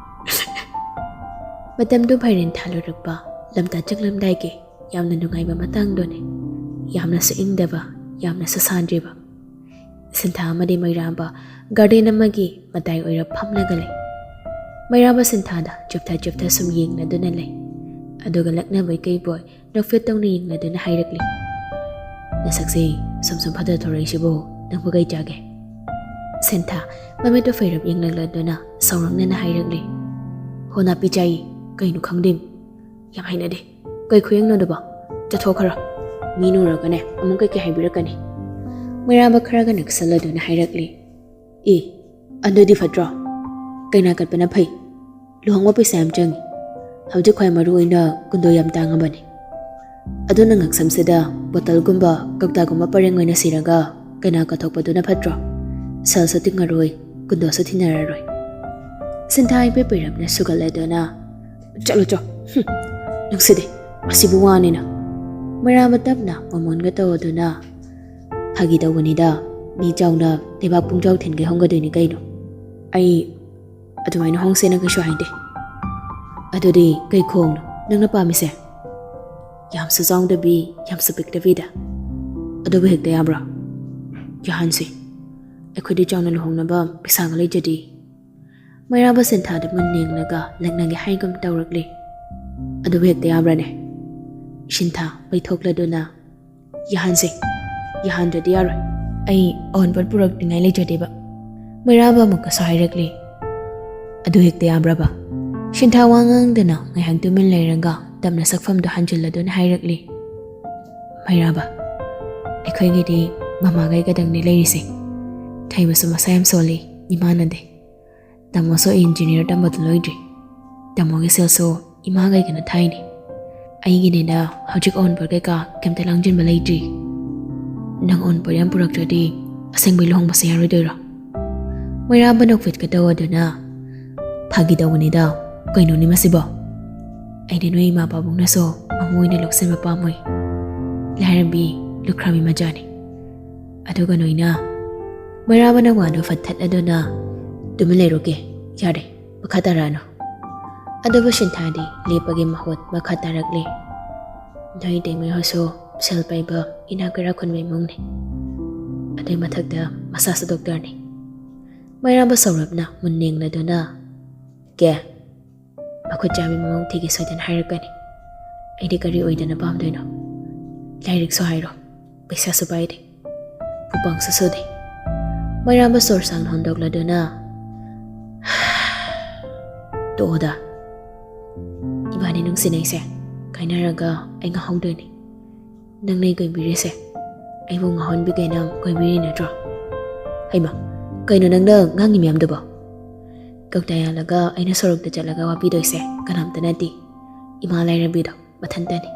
ꯃꯇꯝꯗꯨ ꯐꯥꯏꯔꯦꯟ ꯊꯥ ꯂꯣꯏꯔꯛꯄ, ꯂꯝꯇꯥ ꯆꯪꯂꯝꯗꯥꯏꯒꯤ ꯌꯥꯝꯅ ꯅꯨꯡꯉꯥꯏꯕ ꯃꯇꯥꯡꯗꯨꯅꯤ꯫ ꯌꯥꯝꯅꯁꯨ ꯏꯪꯗꯕ, ꯌꯥꯝꯅꯁꯨ ꯁꯥꯟꯗ꯭ꯔꯤꯕ꯫ ꯁꯤꯟꯊꯥ ꯑꯃꯗꯤ ꯃꯩꯔꯥꯕ ꯒꯥꯔꯗꯦꯟ ꯑꯃꯒꯤ ꯃꯇꯥꯏ ꯑꯣꯏꯔꯞ ꯐꯝꯂꯒ ꯂꯩ꯫ ꯃꯩꯔꯥꯕ ꯁꯤꯟꯊꯥꯗ ꯆꯨꯞꯊ ꯆꯨꯞꯊ ꯁꯨꯝ ꯌꯦꯡꯂꯗꯨꯅ ꯂꯩ꯫ ꯑꯗꯨꯒ ꯂꯛꯅꯕꯣꯏ ꯀꯩꯕꯣꯏ ꯅꯣꯛꯐꯦꯠ ꯇꯧꯅ ꯌꯦꯡꯂꯗꯨꯅ ꯍꯥꯏꯔꯛꯂꯤ, "ꯅꯁꯛꯁꯦ ꯁꯨꯝ ꯁꯨꯝ ꯐꯖꯊꯣꯔꯛꯏꯁꯤꯕꯨ, ꯅꯪꯕꯨ ꯀꯩ ꯆꯥꯒꯦ?" ꯁꯤꯟꯊꯥ ꯃꯃꯤꯠꯇꯨ ꯐꯩꯔꯞ ꯌꯦꯡꯂꯛꯂꯗꯨꯅ ꯁꯥꯎꯔꯛꯅꯅ ꯍꯥꯏꯔꯛꯂꯤ, "ꯍꯣ, ꯅꯥꯄꯤ ꯆꯥꯏ, ꯀꯩꯅꯣ ꯈꯪꯗꯦ꯫ ꯌꯥꯝ ꯍꯩꯅꯗꯦ꯫ ꯀꯩ ꯈꯨꯌꯦꯡꯅꯣ ꯑꯗꯨꯕꯣ? ꯆꯠꯊꯣꯛꯈ꯭ꯔꯣ꯫ ꯃꯤꯅ ꯎꯔꯒꯅꯦ ꯑꯃꯨꯛ ꯀꯩꯀꯩ ꯍꯥꯏꯕꯤꯔꯛꯀꯅꯤ?" ꯃꯩꯔꯥꯕ ꯈꯔꯒ ꯅꯛꯁꯜꯂꯗꯨꯅ ꯍꯥꯏꯔꯛꯂꯤ, "ꯑꯦ, ꯑꯗꯨꯗꯤ ꯐꯠꯇ꯭ꯔꯣ? ꯀꯩꯅꯥ ꯀꯠꯄꯅ ꯐꯩ꯫ ꯂꯨꯍꯣꯡꯕ ꯄꯩꯁꯥ ꯌꯥꯝ ꯆꯪꯉꯤ꯫ ꯍꯧꯖꯤꯛ ꯈ꯭ꯋꯥꯏ ꯃꯔꯨ ꯑꯣꯏꯅ ꯀꯨꯟꯗꯣ ꯌꯥꯝ ꯇꯥꯡꯉꯕꯅꯤ꯫ ꯑꯗꯨꯅ ꯉꯛꯁꯝꯁꯤꯗ ꯕꯣꯇꯜꯒꯨꯝꯕ ꯀꯧꯇꯥꯒꯨꯝꯕ ꯄꯔꯦꯡ ꯑꯣꯏꯅ ꯁꯤꯔꯒ ꯀꯩꯅꯥ ꯀꯠꯊꯣꯛꯄꯗꯨꯅ ꯐꯠꯇ꯭ꯔꯣ? ꯁꯦꯜꯁꯨ ꯇꯤꯡꯉꯔꯣꯏ, ꯀꯨꯟꯗꯣꯁꯨ ꯊꯤꯅꯔꯔꯣꯏ꯫" ꯁꯤꯟꯊꯥ ꯏꯄꯦ ꯄꯩꯔꯞꯅ ꯁꯨꯒꯠꯂꯗꯨꯅ, "ꯆꯠꯂꯣ ꯆꯣ, ꯍꯨꯝ, ꯅꯪꯁꯤꯗꯤ, ꯑꯁꯤꯕꯨ ꯋꯥꯅꯤꯅ꯫" ꯃꯩꯔꯥꯕ ꯇꯞꯅ ꯃꯃꯣꯟꯒ ꯇꯧꯗꯨꯅ, "ꯐꯥꯒꯤ ꯇꯧꯕꯅꯤꯗ, ꯃꯤ ꯆꯥꯎꯅ ꯂꯩꯕꯥꯛ ꯄꯨꯡꯖꯥꯎ ꯊꯤꯟꯒꯩ ꯍꯣꯡꯒꯗꯣꯏꯅꯤ ꯀꯩꯅꯣ꯫ ꯑꯩ ꯑꯗꯨꯃꯥꯏꯅ ꯍꯣꯡꯁꯦꯅ ꯀꯩꯁꯨ ꯍꯥꯏꯗꯦ꯫" "ꯑꯗꯨꯗꯤ ꯀꯩ ꯈꯣꯡꯅꯣ ꯅꯪꯅ ꯄꯥꯝꯃꯤꯁꯦ?" "ꯌꯥꯝꯁꯨ ꯆꯥꯎꯗꯕꯤ, ꯌꯥꯝꯁꯨ ꯄꯤꯛꯇꯕꯤꯗ꯫ ꯑꯗꯨꯕꯨ ꯍꯦꯛꯇ ꯌꯥꯕ꯭ꯔꯣ?" "ꯌꯥꯍꯟꯁꯤ꯫ ꯑꯩꯈꯣꯏꯗꯤ ꯆꯥꯎꯅ ꯂꯨꯍꯣꯡꯅꯕ ꯄꯩꯁꯥꯒ ꯂꯩꯖꯗꯦ꯫" ꯃꯩꯔꯥꯕ ꯁꯤꯟꯊꯥꯗ ꯃꯨꯟꯅ ꯌꯦꯡꯂꯒ ꯂꯛꯅꯒꯦ ꯍꯥꯏꯒꯨꯝ ꯇꯧꯔꯛꯂꯤ꯫ "ꯑꯗꯨꯕꯨ ꯍꯦꯛꯇ ꯌꯥꯕ꯭ꯔꯥꯅꯦ?" ꯁꯤꯟꯊꯥ ꯄꯩꯊꯣꯛꯂꯗꯨꯅ, "ꯌꯥꯍꯟꯁꯦ, ꯌꯥꯍꯟꯗ꯭ꯔꯗꯤ ꯌꯥꯔꯣꯏ꯫ ꯑꯩ ꯑꯑꯣꯟꯄꯣꯠ ꯄꯨꯔꯛꯅꯤꯡꯉꯥꯏ ꯂꯩꯖꯗꯦꯕ꯫" ꯃꯩꯔꯥꯕ ꯑꯃꯨꯛꯀꯁꯨ ꯍꯥꯏꯔꯛꯂꯤ, "ꯑꯗꯨ ꯍꯦꯛꯇ ꯌꯥꯕ꯭ꯔꯕ?" ꯁꯤꯟꯊꯥ ꯋꯥ ꯉꯥꯡꯗꯅ ꯉꯥꯏꯍꯥꯛ ꯇꯨꯃꯤꯟ ꯂꯩꯔꯒ ꯇꯞꯅ ꯁꯛꯐꯝꯗꯨ ꯍꯟꯖꯤꯜꯂꯗꯨꯅ ꯍꯥꯏꯔꯛꯂꯤ, "ꯃꯩꯔꯥꯕ, ꯑꯩꯈꯣꯏꯒꯤꯗꯤ ꯃꯃꯥꯒꯩ ꯈꯛꯇꯪꯅꯤ ꯂꯩꯔꯤꯁꯦ꯫ ꯊꯩꯕꯁꯨ ꯃꯁꯥ ꯌꯥꯝ ꯁꯣꯜꯂꯤ, ꯏꯃꯥꯟꯅꯗꯦ꯫ ꯇꯥꯃꯣꯁꯨ ꯏꯟꯖꯤꯅꯤꯌꯥꯔ ꯇꯝꯕꯗꯨ ꯂꯣꯏꯗ꯭ꯔꯤ꯫ ꯇꯥꯃꯣꯒꯤ ꯁꯦꯜꯁꯨ ꯏꯃꯥꯒꯩꯒꯅ ꯊꯥꯏꯅꯤ꯫ ꯑꯩꯒꯤꯅꯤꯅ ꯍꯧꯖꯤꯛ ꯑꯑꯣꯟꯄꯣꯠ ꯀꯩꯀꯥ ꯀꯩꯝꯇ ꯂꯥꯡꯁꯤꯟꯕ ꯂꯩꯇ꯭ꯔꯤ꯫ ꯅꯪ ꯑꯑꯣꯟꯄꯣꯠ ꯌꯥꯝ ꯄꯨꯔꯛꯇ꯭ꯔꯗꯤ ꯑꯁꯦꯡꯕꯩ ꯂꯨꯍꯣꯡꯕꯁꯦ ꯌꯥꯔꯣꯏꯗꯣꯏꯔꯣ?" ꯃꯩꯔꯥꯕ ꯅꯣꯛꯐꯦꯠꯀ ꯇꯧꯗꯨꯅ, "ꯐꯥꯒꯤ ꯇꯧꯕꯅꯤꯗ, ꯀꯩꯅꯣꯅꯦ ꯃꯁꯤꯕꯣ? ꯑꯩꯗꯤ ꯅꯣꯏ ꯏꯃꯥ ꯄꯥꯕꯨꯡꯅꯁꯨ ꯃꯃꯧ ꯑꯣꯏꯅ ꯂꯧꯁꯤꯟꯕ ꯄꯥꯝꯃꯣꯏ꯫ ꯂꯥꯏꯔꯕꯤ ꯂꯨꯈ꯭ꯔꯥꯕꯤ ꯃꯆꯥꯅꯤ꯫ ꯑꯗꯨꯒ ꯅꯣꯏꯅ" ꯃꯩꯔꯥꯕꯅ ꯋꯥꯗꯨ ꯐꯠꯊꯠꯂꯗꯨꯅ, "ꯇꯨꯃꯤꯟ ꯂꯩꯔꯨꯒꯦ, ꯌꯥꯔꯦ, ꯃꯈꯥ ꯇꯥꯔꯛꯑꯅꯨ"꯫ ꯑꯗꯨꯕꯨ ꯁꯤꯟꯊꯥꯗꯤ ꯂꯦꯞꯄꯒꯤ ꯃꯍꯨꯠ ꯃꯈꯥ ꯇꯥꯔꯛꯂꯦ꯫ "ꯅꯣꯏ ꯏꯇꯩꯃꯩ ꯍꯣꯏꯁꯨ ꯁꯦꯜ ꯄꯥꯏꯕ ꯏꯅꯥꯛ ꯀꯩꯔꯥꯛ ꯈꯨꯟꯕ ꯏꯃꯨꯡꯅꯤ꯫ ꯑꯗꯨꯏ ꯃꯊꯛꯇ ꯃꯁꯥꯁꯨ ꯗꯣꯛꯇꯔꯅꯤ"꯫ ꯃꯩꯔꯥꯕ ꯁꯧꯔꯞꯅ ꯃꯨꯟ ꯌꯦꯡꯂꯗꯨꯅ, "ꯀꯦ, ꯃꯈꯨꯠ ꯆꯥꯕꯤ ꯃꯃꯧ ꯊꯤꯒꯦ ꯁꯣꯏꯗꯅ ꯍꯥꯏꯔꯛꯀꯅꯤ꯫ ꯑꯩꯗꯤ ꯀꯔꯤ ꯑꯣꯏꯗꯅ ꯄꯥꯝꯗꯣꯏꯅꯣ? ꯂꯥꯏꯔꯤꯛꯁꯨ ꯍꯥꯏꯔꯣ, ꯄꯩꯁꯥꯁꯨ ꯄꯥꯏꯗꯦ, ꯈꯨꯄꯥꯡꯁꯨ ꯁꯨꯗꯦ"꯫ ꯃꯩꯔꯥꯕ ꯁꯣꯔ ꯁꯥꯡꯅ ꯍꯣꯟꯗꯣꯛꯂꯗꯨꯅ, "ꯇꯣꯛꯑꯣꯗ, ꯏꯕꯥꯅꯤ ꯅꯨꯡꯁꯤꯅꯩꯁꯦ ꯀꯥꯏꯅꯔꯒ ꯑꯩ ꯉꯥꯍꯧꯗꯣꯏꯅꯤ꯫ ꯅꯪꯅ ꯑꯩ ꯀꯣꯏꯕꯤꯔꯤꯁꯦ, ꯑꯩꯕꯨ ꯉꯥꯎꯍꯟꯕꯤꯒꯦꯅ ꯀꯣꯏꯕꯤꯔꯤ ꯅꯠꯇ꯭ꯔꯣ? ꯍꯩꯃ, ꯀꯩꯅꯣ ꯅꯪꯅ ꯉꯥꯡꯉꯤ ꯃꯌꯥꯝꯗꯨꯕꯣ? ꯀꯧꯇꯥ ꯌꯥꯜꯂꯒ ꯑꯩꯅ ꯁꯣꯔꯣꯛꯇ ꯆꯠꯂꯒ ꯋꯥꯄꯤꯗꯣꯏꯁꯦ ꯀꯅꯥꯝꯇ ꯅꯠꯇꯦ, ꯏꯃꯥ ꯂꯥꯏꯔꯕꯤꯗꯣ ꯃꯊꯟꯇꯅꯤ꯫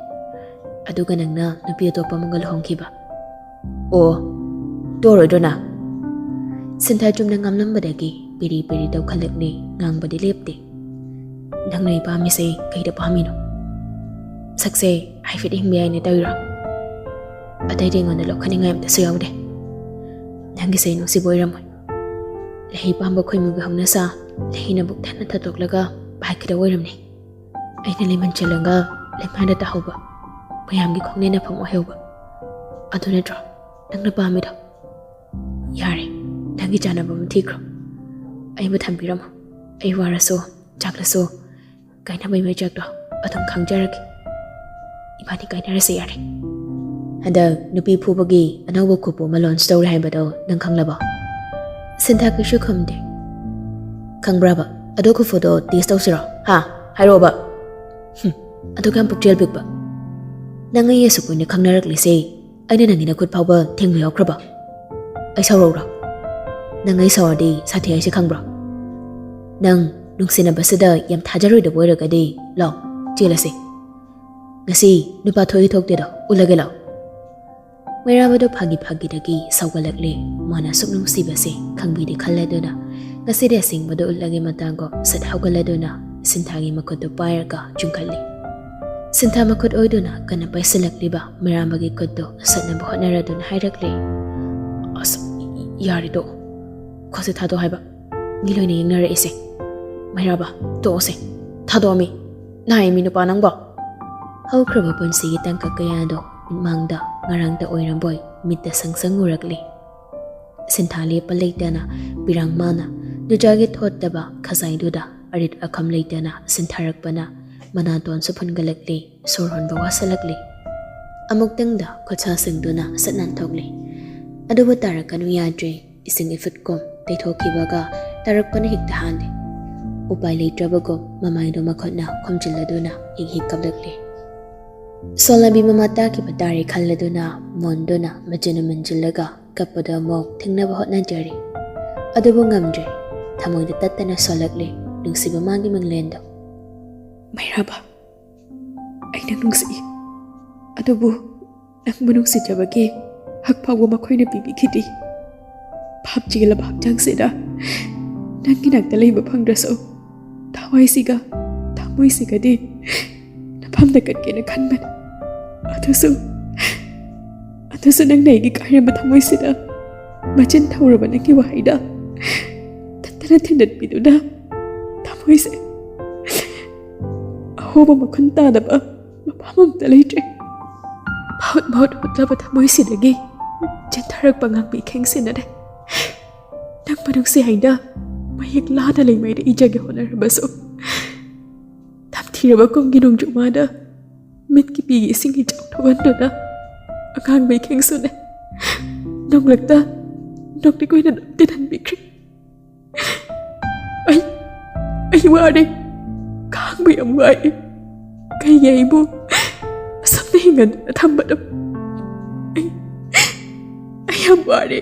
ꯑꯗꯨꯒ ꯅꯪꯅ ꯅꯨꯄꯤ ꯑꯇꯣꯞꯄ ꯑꯃꯒ ꯂꯨꯍꯣꯡꯈꯤꯕ꯫ ꯑꯣ, ꯇꯣꯔꯣꯏꯗ꯭ꯔꯣ ꯅꯪ?" ꯁꯤꯟꯊꯥ ꯆꯨꯝꯅ ꯉꯝꯂꯝꯕꯗꯒꯤ ꯄꯤꯔꯤ ꯄꯤꯔꯤ ꯇꯧꯈꯠꯂꯛꯂꯦ, ꯉꯥꯡꯕꯗꯤ ꯂꯦꯞꯇꯦ꯫ "ꯅꯪꯅ ꯑꯩ ꯄꯥꯝꯃꯤꯁꯦ ꯀꯩꯗ ꯄꯥꯝꯃꯤꯅꯣ? ꯁꯛꯁꯦ ꯍꯥꯏꯐꯦꯠ ꯌꯦꯡꯕ ꯌꯥꯏꯅ ꯇꯧꯔꯤꯔꯣ? ꯑꯇꯩꯗꯤ ꯑꯩꯉꯣꯟꯗ ꯂꯧꯈꯠꯅꯤꯡꯉꯥꯏ ꯑꯝꯇꯁꯨ ꯌꯥꯎꯗꯦ꯫ ꯅꯪꯒꯤꯁꯦ ꯑꯩ ꯅꯨꯡꯁꯤꯕ ꯑꯣꯏꯔꯝꯃꯣꯏ꯫ ꯂꯩꯍꯩ ꯄꯥꯝꯕ ꯈꯣꯏꯃꯨꯒꯤ ꯍꯧꯅꯁꯥ, ꯂꯩꯍꯩꯅ ꯕꯨꯛ ꯊꯟꯅ ꯊꯥꯗꯣꯛꯂꯒ ꯄꯥꯏꯈꯤꯗꯧ ꯑꯣꯏꯔꯝꯅꯤ꯫ ꯑꯩꯅ ꯂꯩꯃꯟ ꯆꯦꯜꯂꯒ ꯂꯩꯃꯥꯏꯗ ꯇꯥꯍꯧꯕ, ꯃꯌꯥꯝꯒꯤ ꯈꯣꯡꯅꯦꯟꯅꯐꯝ ꯑꯣꯏꯍꯧꯕ, ꯑꯗꯨ ꯅꯠꯇ꯭ꯔꯣ ꯅꯪꯅ ꯄꯥꯝꯃꯤꯗꯣ? ꯌꯥꯔꯦ, ꯅꯪꯒꯤ ꯆꯥꯅꯕ ꯑꯃ ꯊꯤꯈ꯭ꯔꯣ꯫ ꯑꯩꯕꯨ ꯊꯝꯕꯤꯔꯝꯃꯣ꯫ ꯑꯩ ꯋꯥꯔꯁꯨ, ꯆꯥꯛꯂꯁꯨ, ꯀꯥꯏꯅꯕꯩ ꯃꯩꯆꯥꯛꯇꯣ ꯑꯗꯨꯝ ꯈꯪꯖꯔꯒꯦ꯫ ꯏꯕꯥꯅꯤ ꯀꯥꯏꯅꯔꯁꯦ ꯌꯥꯔꯦ꯫ ꯍꯟꯗꯛ ꯅꯨꯄꯤ ꯐꯨꯕꯒꯤ ꯑꯅꯧꯕ ꯈꯨꯄꯨ ꯑꯃ ꯂꯣꯟꯆ ꯇꯧꯔꯦ ꯍꯥꯏꯕꯗꯣ ꯅꯪ ꯈꯪꯂꯕꯣ?" ꯁꯤꯟꯊꯥ ꯀꯩꯁꯨ ꯈꯨꯝꯗꯦ꯫ "ꯈꯪꯕ꯭ꯔꯕ? ꯑꯗꯣ ꯈꯨꯐꯨꯗꯣ ꯇꯦꯁ ꯇꯧꯁꯤꯔꯣ? ꯍꯥ? ꯍꯥꯏꯔꯛꯑꯣꯕ꯫ ꯍꯨꯝ, ꯑꯗꯨꯛ ꯌꯥꯝ ꯄꯨꯛꯆꯦꯜ ꯄꯤꯛꯄ꯫ ꯅꯪ ꯑꯩ ꯑꯁꯨꯛ ꯀꯨꯏꯅ ꯈꯪꯅꯔꯛꯂꯤꯁꯦ, ꯑꯩꯅ ꯅꯪꯒꯤ ꯅꯈꯨꯠ ꯐꯥꯎꯕ ꯊꯦꯡꯕ ꯌꯥꯎꯈ꯭ꯔꯕ? ꯑꯩ ꯁꯥꯎꯔꯧꯔꯣ? ꯅꯪ ꯑꯩ ꯁꯥꯎꯔꯗꯤ ꯁꯥꯊꯤ ꯍꯥꯏꯁꯦ ꯈꯪꯕ꯭ꯔꯣ? ꯅꯪ ꯅꯨꯡꯁꯤꯅꯕꯁꯤꯗ ꯌꯥꯝ ꯊꯥꯖꯔꯣꯏꯗꯕ ꯑꯣꯏꯔꯒꯗꯤ, ꯂꯥꯎ, ꯆꯦꯜꯂꯁꯤ꯫ ꯉꯁꯤ ꯅꯨꯄꯥ ꯊꯣꯛꯏ ꯊꯣꯛꯇꯦꯗꯣ ꯎꯠꯂꯒꯦ, ꯂꯥꯎ"꯫ ꯃꯩꯔꯥꯕꯗꯣ ꯐꯥꯒꯤ ꯐꯥꯒꯤꯗꯒꯤ ꯁꯥꯎꯒꯠꯂꯛꯂꯦ꯫ ꯃꯥꯅ ꯑꯁꯨꯛ ꯅꯨꯡꯁꯤꯕꯁꯦ ꯈꯪꯕꯤꯗꯦ ꯈꯜꯂꯗꯨꯅ "ꯉꯁꯤꯗꯤ ꯑꯁꯦꯡꯕꯗꯨ ꯎꯠꯂꯒꯦ" ꯃꯇꯥꯒꯨꯝ ꯁꯠ ꯍꯧꯒꯠꯂꯗꯨꯅ ꯁꯤꯟꯊꯥꯒꯤ ꯃꯈꯨꯠꯇꯨ ꯄꯥꯏꯔꯒ ꯆꯨꯡꯈꯠꯂꯤ꯫ ꯁꯤꯟꯊꯥ ꯃꯈꯨꯠ ꯑꯣꯏꯗꯨꯅ ꯀꯟꯅ ꯄꯥꯏꯁꯤꯜꯂꯛꯂꯤꯕ ꯃꯩꯔꯥꯕꯒꯤ ꯈꯨꯠꯇꯨ ꯁꯠꯅꯕ ꯍꯣꯠꯅꯔꯗꯨꯅ ꯍꯥꯏꯔꯛꯂꯤ, "ꯑꯁ, ꯌꯥꯔꯦ, ꯇꯣꯛꯑꯣ꯫ ꯈꯨꯠꯁꯦ ꯊꯥꯗꯣꯛꯑꯣ ꯍꯥꯏꯕ꯫ ꯃꯤ ꯂꯣꯏꯅ ꯌꯦꯡꯅꯔꯛꯏꯁꯦ꯫ ꯃꯩꯔꯥꯕ, ꯇꯣꯛꯑꯣꯁꯦ꯫ ꯊꯥꯗꯣꯛꯑꯣ ꯃꯤ꯫ ꯅꯥꯏ ꯃꯤ ꯅꯨꯄꯥ ꯅꯪꯕꯣ?" ꯍꯧꯈ꯭ꯔꯕ ꯄꯨꯟꯁꯤꯒꯤ ꯇꯥꯡꯀꯛ ꯀꯌꯥꯗꯣ ꯃꯤꯠꯃꯥꯡꯗ ꯉꯔꯥꯡꯇ ꯑꯣꯏꯔꯝꯕꯣꯏ ꯃꯤꯠꯇ ꯁꯪ ꯁꯪ ꯎꯔꯛꯂꯤ꯫ ꯁꯤꯟꯊꯥ ꯂꯦꯞꯄ ꯂꯩꯇꯅ ꯄꯤꯔꯥꯡ ꯃꯥꯅ ꯅꯨꯖꯥꯒꯤ ꯊꯣꯠꯇꯕ ꯈꯖꯥꯏꯗꯨꯗ ꯑꯔꯤꯠ ꯑꯈꯝ ꯂꯩꯇꯅ ꯁꯤꯟꯊꯔꯛꯄꯅ ꯃꯅꯥꯇꯣꯟꯁꯨ ꯐꯨꯟꯒꯠꯂꯛꯂꯤ, ꯁꯣꯔ ꯍꯣꯟꯕ ꯋꯥꯁꯤꯜꯂꯛꯂꯤ꯫ ꯑꯃꯨꯛꯇꯪꯗ ꯈꯨꯠꯁꯥ ꯁꯤꯡꯗꯨꯅ ꯁꯠ ꯅꯥꯟꯊꯣꯛꯂꯤ꯫ ꯑꯗꯨꯕꯨ ꯇꯥꯔꯛꯀꯅꯨ ꯌꯥꯗ꯭ꯔꯦ꯫ ꯏꯁꯤꯡ ꯏꯐꯨꯠꯀꯨꯝ ꯇꯩꯊꯣꯛꯈꯤꯕꯒ ꯇꯥꯔꯛꯄꯅ ꯍꯦꯛꯇ ꯍꯥꯟꯂꯦ꯫ ꯎꯄꯥꯏ ꯂꯩꯇ꯭ꯔꯕꯒꯨꯝ ꯃꯃꯥꯏꯗꯣ ꯃꯈꯨꯠꯅ ꯈꯨꯝꯖꯤꯜꯂꯗꯨꯅ ꯍꯤꯛ ꯍꯤꯛ ꯀꯞꯂꯛꯂꯤ꯫ ꯁꯣꯂꯥꯕꯤ ꯃꯃꯥ ꯇꯥꯈꯤꯕ ꯇꯥꯔꯦ ꯈꯜꯂꯗꯨꯅ ꯃꯣꯟꯗꯨꯅ ꯃꯆꯤꯟ ꯎꯃꯟꯁꯤꯜꯂꯒ ꯀꯞꯄꯗ ꯑꯃꯨꯛ ꯊꯤꯡꯅꯕ ꯍꯣꯠꯅꯖꯔꯤ꯫ ꯑꯗꯨꯕꯨ ꯉꯝꯗ꯭ꯔꯦ꯫ ꯊꯃꯣꯏꯗ ꯇꯠꯇꯅ ꯁꯣꯜꯂꯛꯂꯤ ꯅꯨꯡꯁꯤꯕ ꯃꯥꯒꯤ ꯃꯪꯂꯦꯟꯗꯣ꯫ "ꯃꯩꯔꯥꯕ, ꯑꯩ ꯅꯪ ꯅꯨꯡꯁꯤ꯫ ꯑꯗꯨꯕꯨ ꯅꯪꯕꯨ ꯅꯨꯡꯁꯤꯖꯕꯒꯤ ꯍꯛ ꯐꯥꯎꯕ ꯃꯈꯣꯏꯅ ꯄꯤꯕꯤꯈꯤꯗꯦ꯫ ꯄꯥꯞ ꯆꯦꯜꯂꯕ ꯍꯛꯆꯥꯡꯁꯤꯗ ꯅꯪꯒꯤ ꯅꯥꯛꯇ ꯂꯩꯕ ꯐꯪꯗ꯭ꯔꯁꯨ, ꯊꯋꯥꯏꯁꯤꯒ ꯊꯃꯣꯏꯁꯤꯒꯗꯤ ꯅꯐꯝꯗ ꯀꯠꯀꯦꯅ ꯈꯟꯕꯅꯤ꯫ ꯑꯗꯨꯁꯨ, ꯑꯗꯨꯁꯨ ꯅꯪꯅ ꯑꯩꯒꯤ ꯀꯥꯏꯔꯕ ꯊꯃꯣꯏꯁꯤꯗ ꯃꯆꯤꯟ ꯊꯧꯔꯕ ꯅꯪꯒꯤ ꯋꯥꯍꯩꯗ ꯇꯠꯇꯅ ꯊꯤꯟꯗꯠꯄꯤꯗꯨꯅ ꯊꯃꯣꯏꯁꯦ ꯑꯍꯣꯕ ꯃꯈꯨꯟ ꯇꯥꯗꯕ ꯃꯐꯝ ꯑꯃꯠꯇ ꯂꯩꯇ꯭ꯔꯦ꯫ ꯃꯍꯨꯠ ꯃꯍꯨꯠ ꯍꯨꯠꯂꯕ ꯊꯃꯣꯏꯁꯤꯗꯒꯤ ꯆꯦꯟꯊꯔꯛꯄ ꯉꯥꯡꯕꯤ ꯈꯦꯡꯁꯤꯟꯅꯔꯦ꯫ ꯅꯪꯕꯨ ꯅꯨꯡꯁꯤ ꯍꯥꯏꯅ ꯃꯌꯦꯛ ꯂꯥꯅ ꯂꯩꯃꯥꯏꯗ ꯏꯖꯒꯦ ꯍꯣꯠꯅꯔꯕꯁꯨ, ꯇꯝꯊꯤꯔꯕ ꯀꯨꯝꯒꯤ ꯅꯣꯡꯖꯨ ꯃꯥꯗ ꯃꯤꯠꯀꯤ ꯄꯤꯒꯤ ꯏꯁꯤꯡ ꯏꯆꯥꯎ ꯊꯣꯛꯍꯟꯗꯨꯅ ꯑꯉꯥꯡꯕꯤ ꯈꯦꯡꯁꯨꯅꯦ ꯅꯣꯡꯂꯛꯇ ꯅꯣꯛꯅꯤꯡ ꯑꯣꯏꯅ ꯅꯝꯊꯤꯍꯟꯕꯤꯈ꯭ꯔꯦ꯫ ꯑꯩ, ꯑꯩ ꯋꯥꯔꯦ꯫ ꯈꯥꯡꯕ ꯌꯥꯝ ꯋꯥꯏ꯫ ꯀꯩꯒꯤ ꯑꯩꯕꯨ ꯑꯁꯨꯝꯅ ꯍꯤꯡꯍꯟꯗꯨꯅ ꯊꯝꯕꯅꯣ? ꯑꯩ, ꯑꯩ ꯌꯥꯝ ꯋꯥꯔꯦ꯫